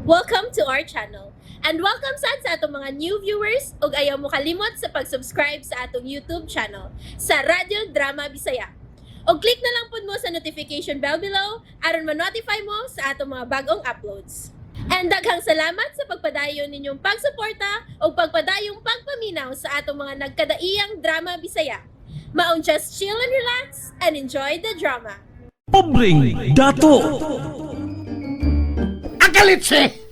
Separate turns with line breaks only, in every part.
Welcome to our channel. And welcome sad sa atong mga new viewers ug ayaw mo kalimot sa pag-subscribe sa atong YouTube channel sa Radyo Drama Bisaya. Og click na lang pud mo sa notification bell below aron ma-notify mo sa atong mga bagong uploads. And daghang salamat sa pagpadayon ninyong pagsuporta ug pagpadayong pagpaminaw sa atong mga nagkadaiyang drama Bisaya. Maong just chill and relax and enjoy the drama.
Pobreng Dato.
Akalitse!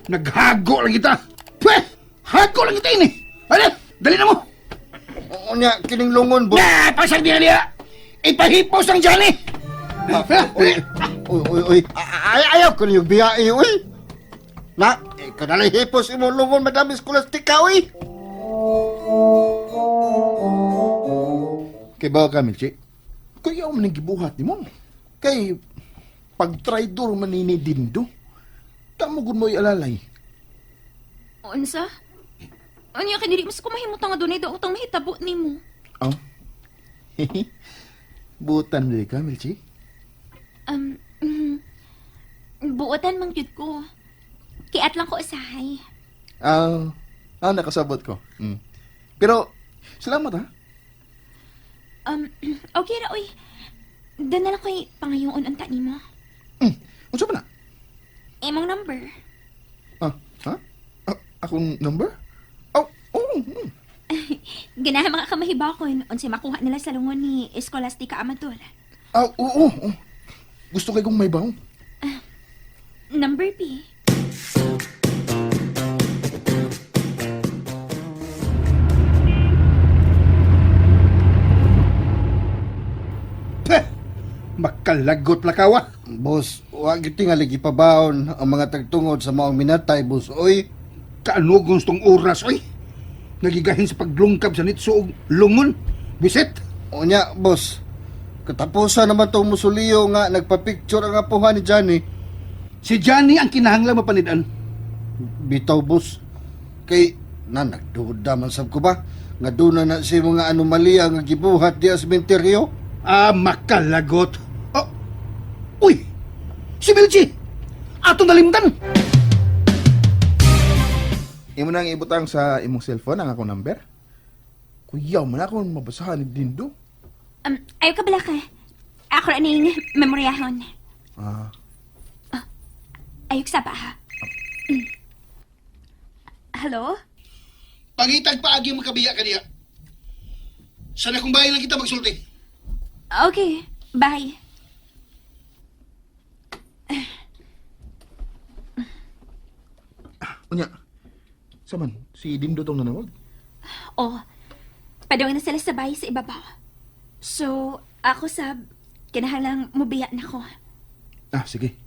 Naghago lang kita! Pweh! Hago lang kita ini! Ano? Dali na mo!
Unya, kining lungon, boss.
Na! Pasang diya diya! Ipahipos ang Johnny!
Uy, uy, uy, uy. Ay, ayaw ko niyo biyae, uy. Na, ikaw na lang hipos imong lungon, Madam Escolastica, uy.
Kay ba ka, Milchi? Kaya man ang gibuhat ni mo. Kay pag-traidor man ni Dindo, tamo gud mo alalay.
Unsa? Unya kay dili mas ko mahimutang nga dunay daw utang mahitabo nimo.
Oh. Butan dili ka, Milchi.
Um, buotan man gyud ko. Kiat lang ko usahay.
Ah, nakasabot ko. Pero salamat ha.
Okay ra oy. Doon na lang ko'y pangayoon unta nimo.
Unsa pa na?
Imong number.
Ah, ha? Ah, akong number? Oh, oh.
Ganahan mga kamahibakon unsay makuha nila sa lungon ni Escolastica Amador.
Ah, oo, oo. Gusto kay kong may baw.
Number B.
Pweh! Makalagot lakawa!
Boss, wa gyud tingali gipabaon ang mga tagtungod sa maong minatay, boss, uy.
Kaanugong tong oras, oy! Nagigahin sa paglungkab sa nitso og lungon! Bisit!
Unya, boss. Katapusan naman tong musuliyo nga nagpa-picture ang apuhan ni Johnny.
Si Johnny ang kinahanglan mapanidan.
Bitaw, boss. Kay, na, nagduda man sab ko ba? Nga doon na na si mga anomalya nga gibuhat diya sa sementeryo.
Ah, makalagot! Oh! Uy! Si Milchi! Atong nalimtan!
Imo nang ibutang sa imong cellphone ang akong number. Kuyaw man akong mabasahan ni Dindo.
Ayaw ka bala ka. Ako ra ning memoryahon.
Ah,
Ayok sa ba ha? Hello?
Pangitag paagi mo kabiya kaniya. Sana kung bahay lang kita magsulti.
Okay, bye.
Unya. Saman, si Dindo tong nanawag.
Oh, padung na sila sa bahay sa ibabaw. So, ako sab, kinahanglang mubiya na ko.
Ah, sige.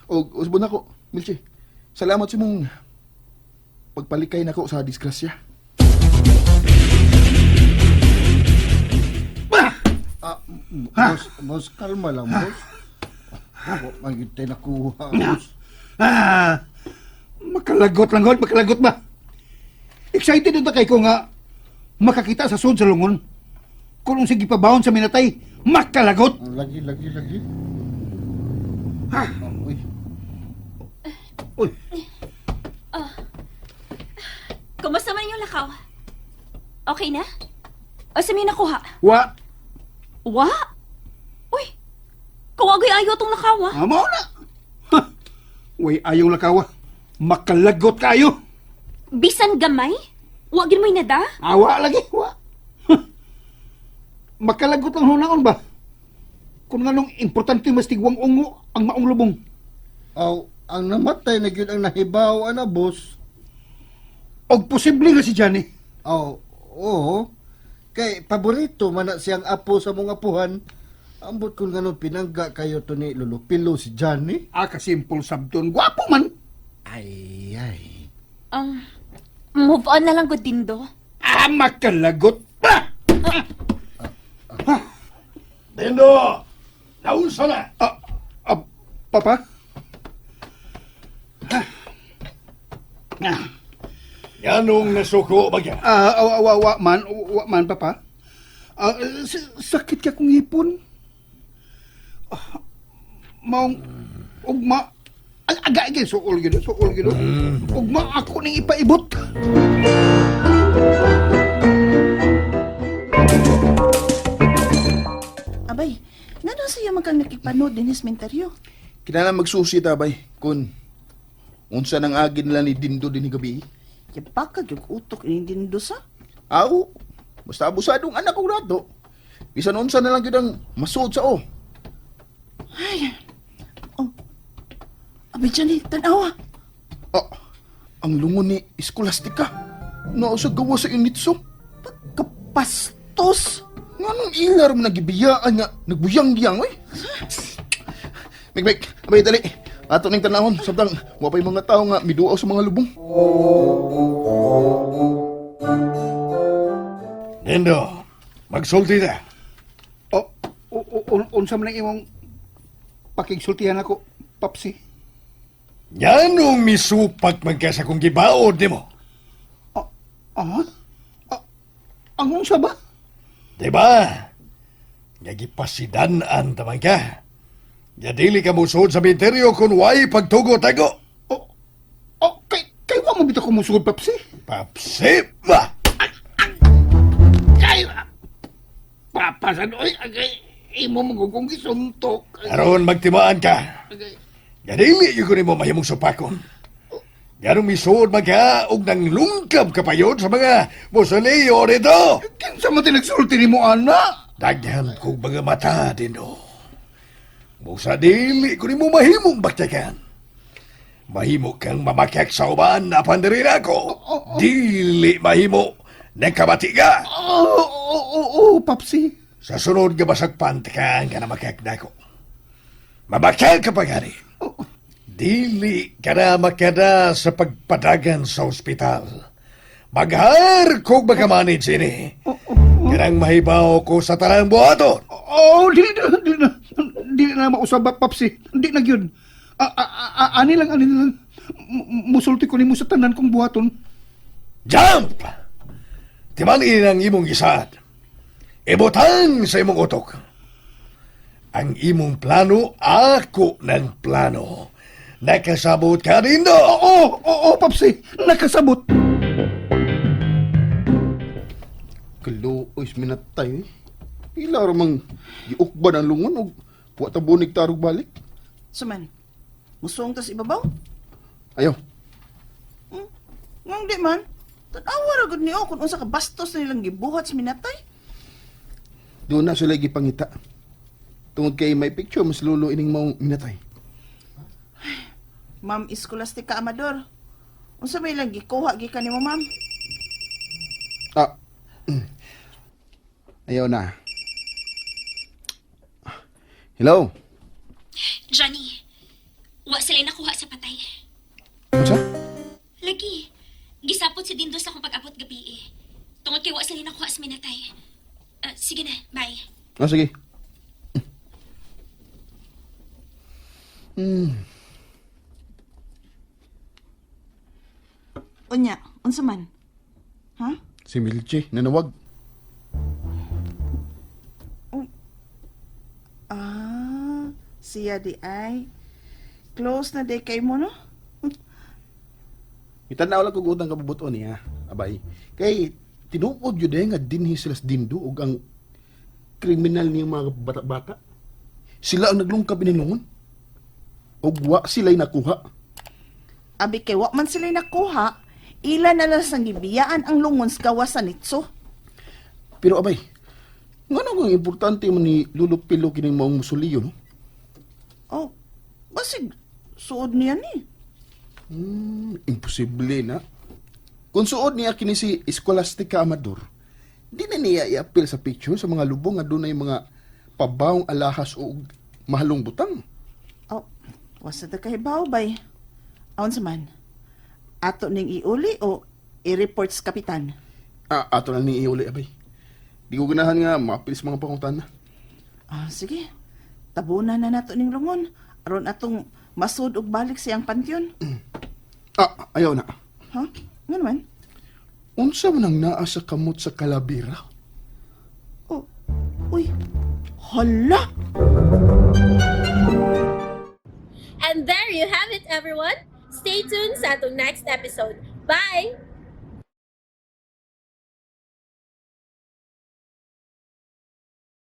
O, usbon ako, Milchi. Salamat sa mong pagpalikay nako sa disgrasya.
Bah!
Ah, boss, boss, kalma lang, boss. Wa man gyud tay nakuha, boss.
Ah! Makalagot lang god, makalagot ba? Excited na kay ko nga makakita sa sud sa lungon. Kung sige pabawon sa minatay, makalagot.
Lagi, lagi, lagi.
Ha?
Uy,
Uy,
Kumusta man yung lakaw? Okay na? O sa may nakuha?
wa.
Wa? Uy, kawagoy ayaw tong lakaw ah.
Ah, mao na. Ha! Uy, ayaw lakawa. Makalagot kayo.
Bisan gamay? Wa gid mo'y nada?
Awa lagi, wa. Ha! Makalagot lang hunaon ba? Kung nganong importante mas tigwang ungo ang maong lubong.
aw, ang namatay na gyud ang nahibaw ana, boss.
Og posible nga si Johnny.
Aw, oo. Kay paborito man na siyang apo sa mga apuhan. Ambot kung ganun pinangga kayo to ni Lolo Pilo si Johnny.
Ah, kasimple sabton. Gwapo man.
Ay, ay.
Move on na lang ko dindo.
Ah, makalagot. Ah!
Dindo! Naunsa na!
Ah, ah, papa? Ah,
Yanong nasuko ba niya?
Ah, wa, wa, wa man, wa man, papa. Ah, sakit ka kong hipon. Ah, maong, ugma, Aga gyud suol gyud, suol gyud. Ugma ako ning ipaibot.
Abay, ngano siya man kang nakipanood din mentaryo?
Kinahanglan magsusi ta bay kun unsa nang agin nila ni Dindo dinhi gabi.
Yabaka gyud utok ini dindo sa.
Aw, basta abusadong anak ko dato. Bisan unsa na lang gyud ang masuod sa o.
Ay. Oh. Abay Johnny, tanawa.
Ah, ang lungon ni Escolastica. Nao sa gawa sa initso.
Pagkapastos.
Nganong ilar mo nagibiyaan nga nagbuyang-giyang oy. Mikmik, abay dali. Ato ning tanahon samtang wa pay mga tawo nga miduaw sa mga lubong.
Dindo, magsulti ta.
O, unsa man ang imong pakigsultihan ako, Papsi?
Nganong misupak man ka sa kong gibaod nimo?
Ah, ah? Ah, ang unsa ba?
Diba? Nga gipasidan-an taman ka. Nga dili ka musuod sa minteryo kung way pagtugo-tago.
Oh, oh, kay wa mo bitaw ko musugod, Papsi?
Papsi ba?
Kay papasan oy, agay imo mo kung gisuntok.
Aron magtimaan ka.
Agay.
Nga dili yun ko nimo mahimong supakon. Nganong misuod man ka og nanglungkab ka payon sa mga musoleo nito.
Kinsa man tinagsulti nimo ana?
Daghan kong mga mata, Dindo. Busa dili ko nimo mahimong baktakan. Mahimo kang mamakyak sa uban apan diri nako. Dili mahimo nagkabati ka.
Oh, oh, oh, oh, Papsi.
Sa sunod nga basagpan ka nga namakyak nako. Mamakyak ka pa gani. Dili ka na makada sa pagpadagan sa ospital. Maghar kog makamanage ini. Kanang mahibaw ko sa tanang buhaton.
Oh, dili na, dili na. Dili na mausab, Papsi. Di na gyud. Ani lang, ani lang. Musulti ko nimo sa tanan kong buhaton.
Jump! Timan ang imong gisaad. Ibutang sa imong utok. Ang imong plano, ako ng plano. Nakasabot ka rin do.
Oo, oo, oo, Papsi. Nakasabot.
Kaluoy minatay. Eh. Ila ra mang giukban ang lungon og wa ta bunig tarog balik.
Suman. Musuong tas ibabaw?
Ayaw.
Ngong di man. Tanawa ra gud niyo kung unsa ka bastos na nilang gibuhat sa minatay.
Doon na sila gipangita. Tungod kay may picture mas lulo ining maong minatay.
Ma'am Escolastica Amador. Unsa may ilang gikuha gikan nimo, ma'am?
Ah. Ayaw na. Hello.
Johnny, wa sila nakuha sa patay.
Unsa?
Lagi, gisapot si Dindo sa akong pag-abot gabi eh. Tungod kay wa sila nakuha sa minatay. Ah, sige na, bye.
Ah, sige.
Unya, unsa man? Ha?
Si Milche, nanawag.
Ah, siya di ay. Close na day kay mo, no?
Itanaw lang kog utang kabubuton niya, abay. Kay tinuod yun eh nga dinhi sila sa dindo ug ang kriminal niyang mga bata-bata. Sila ang naglungkab ining lungon. Ug wa sila'y nakuha.
Abi kay wa man sila nakuha, ila na lang sang gibiyaan ang lungon sa gawas sa nitso.
Pero abay, ngano kung importante man ni Lolo Pilo kining maong musuliyo, no?
Oh, basig suod niya ni.
Imposible na. Kung suod niya kini si Escolastica Amador, di na niya i-appeal sa picture sa mga lubong nga dunay mga pabawng alahas o mahalong butang.
Oh, wasa ta kahibaw bay. Aon sa man. Ato ning iuli o i-report sa kapitan.
Ah, ato na ni iuli abay. Di ko ganahan nga maapil sa mga pangutana.
Ah, sige. Tabunan na nato ning lungon aron atong masud og balik siyang pantheon.
Ah, ayaw na.
Ha? Nga naman?
Unsa man ang naa sa kamot sa kalabira?
Oh, uy. Hala!
And And there you have it, everyone. Stay tuned sa atong next episode. Bye!